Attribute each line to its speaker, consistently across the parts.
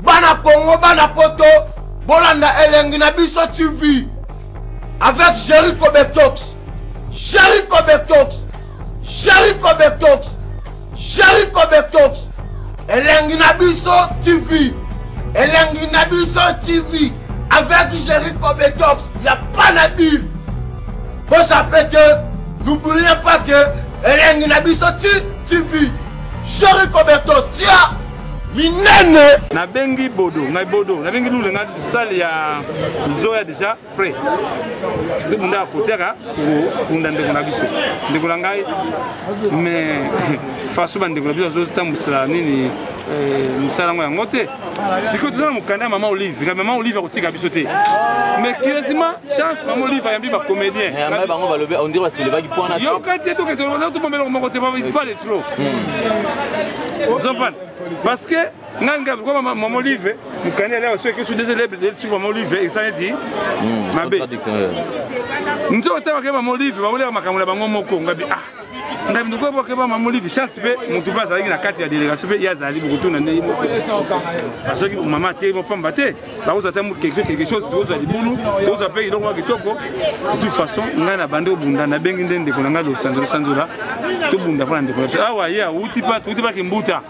Speaker 1: Bana Congo, bana poto, bolanda elengi na biso TV avec Jericho Betox. Jericho Betox. Jericho Betox. Jericho Betox. Elengi na biso TV. Elengi na biso TV avec Jericho Betox. Y a pas na dire. Bosape te, n'oubliez pas que elengi na biso TV. Jericho Betox tia minene.
Speaker 2: Nabengi bodo ngai bodo nabengi lule ngai salle ya zoya déjà prêt surtout bunda ya kotiaka kokunda ndeko na biso ndeko na ngai mais façon bandeko na biso azotambwisela nini eh, mosala yango yango te sikoyo toza na mokanda ya mama olive ngai mama olive akotika biso te mais curieusement chance mama olive ayambi bacomédien yoka te toketobombeloko moko te parle trop ozopana parce que ngai ngai koma mama olive mokandi alaka soki ekesu des élèves soki mama olive esala neti hmm, mabe nzoka ntango akei mama olive bakoleka makambo na bango moko ngabi ah ngai ndokoki bakeba mama olive chance mpe motu mpe azalaki na kati ya délégation mpe ye azali bokotuna nde ye moko soki mama atie mopamba te bakozwa ata quelque chose tokozwa libulu tokozwa mpe eloko mwa kitoko de toute façon ngai na bandi obunda nabengi nde ndeko na ngai losanzola sanzola tobunda mpo na ndeko na biso awa ye awuti pa touti pa kimbuta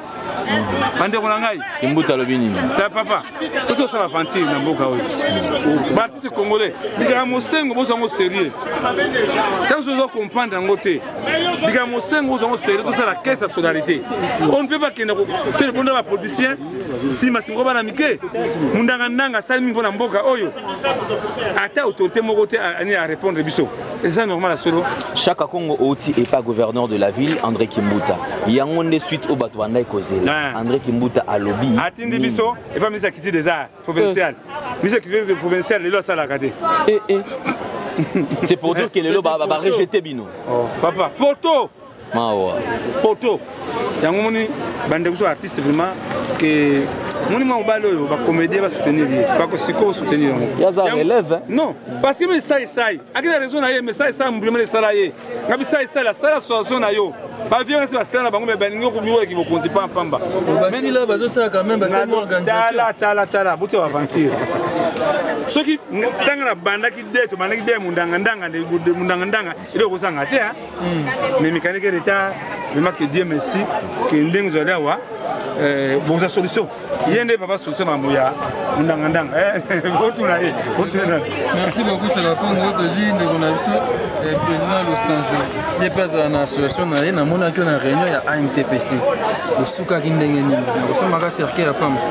Speaker 2: bandeko na ngai
Speaker 3: kimbuta alobi nini
Speaker 2: ta papa to tosala aventure na mboka oyo baartiste congolais likaka mosengo bozwa yango sérieux ntango soki ozo comprendre yango te likaka mosengo bozwa yango sérieux tosala caisse ya solidarité on ne peut pas kende telebonda bapoliticien nsima nsima bana mike mundanga ndanga asali mingi mpo na mboka oyo ata autorité moko te ani a répondre biso eza normal ya solo.
Speaker 3: Chaka Congo outi epa gouverneur de la ville André Kimbuta yango nde suite oyo bato bandaki kozela eh. André Kimbuta alobi
Speaker 2: atindi biso epa ministre ya culture des arts provincial ministre ya culture provincial lelo asalaka te
Speaker 3: eh, eh. c'est pour dire que lelo ba, ba, ba rejeter bino
Speaker 2: oh. papa poto
Speaker 3: mawa
Speaker 2: poto yango moni bandeko biso artiste vraiment ke moni mwa mobali oyo bacomédien basoutenir ye bakosiko osoutenir yango
Speaker 3: yaza relève
Speaker 2: non parce que mesai esai aki na raison na ye mesai esai mbulema esala ye nga bisai esai asala association na yo bavie wana se basala na bango me balingi okomiwaki bokonzi pampamba
Speaker 4: basila bazosala quand même basali
Speaker 2: organisation tala tala botia aventure soki ntanga nabandaki de tobandaki de mundangandanga mundangandanga eloko kozanga te hmm. mais mécanique retard vraiment que dieu merci que ndenge ozali awa euh, boza solution ye nde papa solution makambo ya ndangandanga eh, otuna ye otuna
Speaker 4: merci beaucoup chaka congo tozwi ndeko na biso eh, président lostanjo ye mpe azala na association na ye namonaki yo na réunion ya antpc osukaki ndenge nini nakosombaka cercueil ya pamba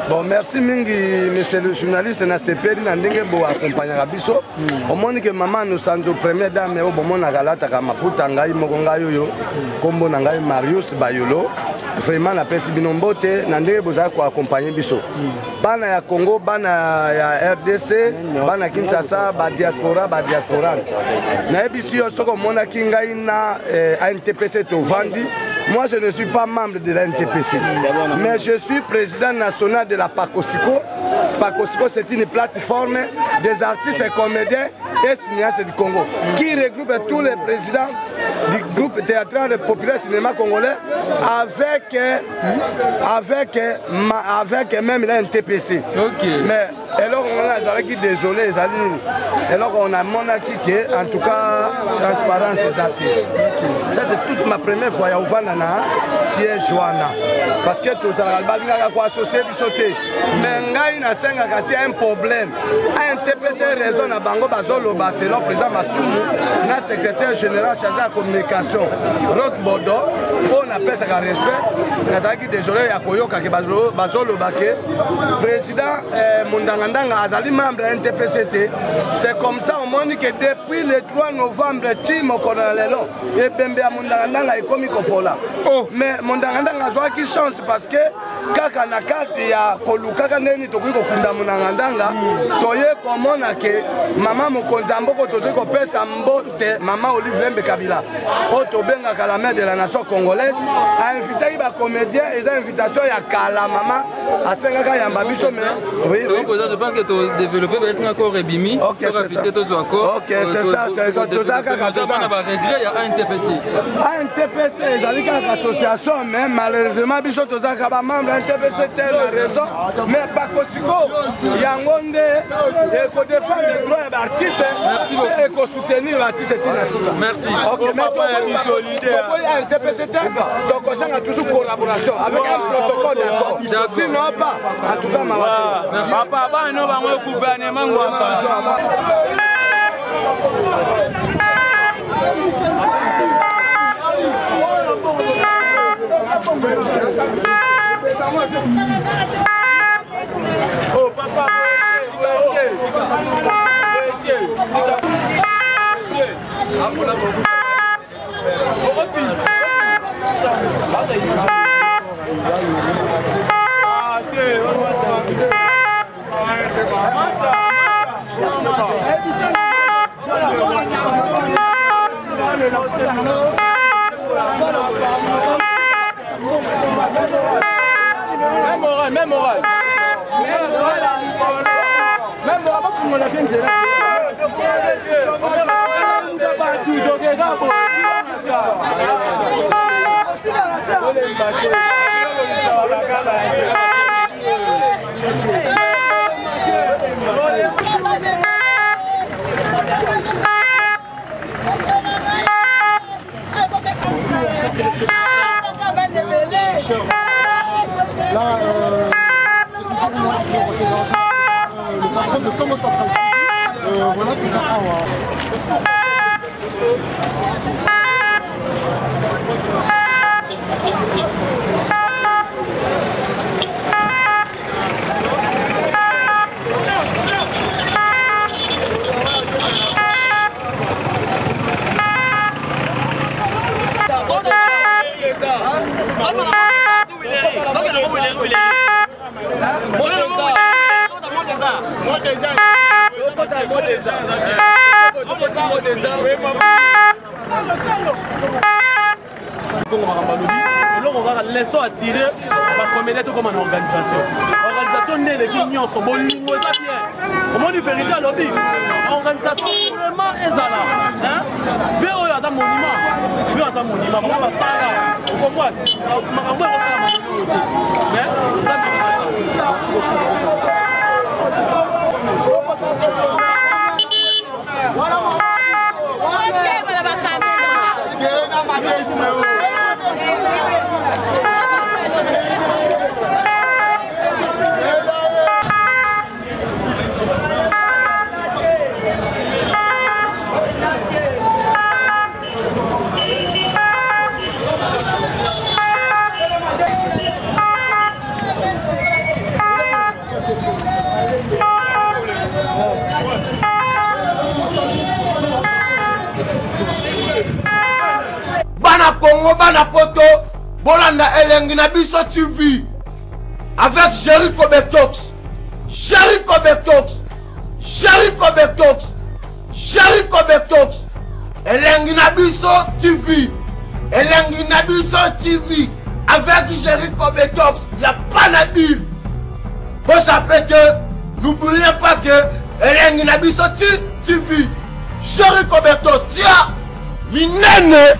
Speaker 5: Bon, merci mingi monsieur le journaliste na sepeli na ndenge bo accompagnaka biso hmm. omoni ke mama nosanzo première dame oyo bomonaka alataka maputa ngai moko ngai oyo nkombo na ngai marius bayolo vraiment napesi bino mbote na ndenge bozali koaccompagne biso hmm. bana ya congo bana ya rdc bana kinshasa badiaspora badiasporane nayebisi yo soki omonaki ngai na eh, antpc tovandi moi je ne suis pas membre de la ntpc mais je suis président national de la pacosico pacosico c'est une plateforme des artistes et comédiens et cinéastes du congo qui regroupe tous les présidents du groupe théâtral populaire cinéma congolais avec avec avec même la ntpc
Speaker 4: okay.
Speaker 5: mais eloko ngai nazalaki désolé ezali nini eloko namonaki ke en tout cas transparence eza te ça c'est toute ma première fois ya kovanda na siège wana parce que tozalaka balingaka koassocie biso te mais ngai nasengaka si un problème antpc raison na bango bazoloba selon président masumu na secrétaire général chargé ya communication rot bodo mpo napesaka respect nazalaki désolé ya koyoka ke bazoloba ke président eh, mondangandanga azali membre ya ntpc te c'est comme ça omoni ke depuis le 3 novembre ti mokolo na lelo ebembe ya mondangandanga ekomi kopola oh. mais mondangandanga azwaki chance parce que kaka na karte ya kolukaka ndenge nini tokoki kokunda mondangandanga toye komona ke mama mokonzi ya mboko tozali kopesa mbote mama olive lembe kabila oyo tobengaka la mère de la nation congolaise. Ainvitaki bacomédien, eza invitation ya kala, mama asengaka yamba biso, mais
Speaker 4: oui, oui. Président, je pense que to développer ba esinga corps ebimi.
Speaker 5: Ok, c'est ça.
Speaker 4: Tozwa corps.
Speaker 5: Ok, c'est ça, c'est toza kaka
Speaker 4: toza na ba regret ya ANTPC.
Speaker 5: ANTPC ezali kaka association, mais malheureusement biso toza kaka ba membre ANTPC te na raison, mais bakosiko yango nde ekodefendre droit ya baartiste, ekosoutenir baartiste tina suka.
Speaker 4: Merci.
Speaker 5: Ok, mais toboyi ANTPC te, tokosanga toujours collaboration avec un protocole d'accord. Sinon pas, en tout cas mawa.
Speaker 2: Papa, bana bango gouvernement ngwaka. Oh papa,
Speaker 5: Même moral, même moral. Même moral, même moral, bafungola bien nzela.
Speaker 6: Là, c'est toujours moi qui ai l'argent. Le patron de Comment ça travaille. Voilà tout ça. Merci.
Speaker 7: Kongo makambo alobi eloko kaka leçon à tirer, bacomédien tokoma na organisation. Organisation nde eleki nyonso, bolingo eza bien. Omoni vérité, alobi organisation vraiment ezala ve oyo aza monument, ve aza monument, bango basala okomprendre makambo ekosala makambo te, mais Nzambe ekosala. Merci beaucoup.
Speaker 1: Bana Congo, bana Poto, bolanda Elengi na biso TV avec Jericho Betox, Jericho Betox, Jericho Betox, Jericho Betox. Elengi na biso TV, Elengi na biso TV avec Jericho Betox, y a pas à dire. Bon, ça fait que n'oubliez pas que Elengi na biso TV, Jericho Betox, tia minene.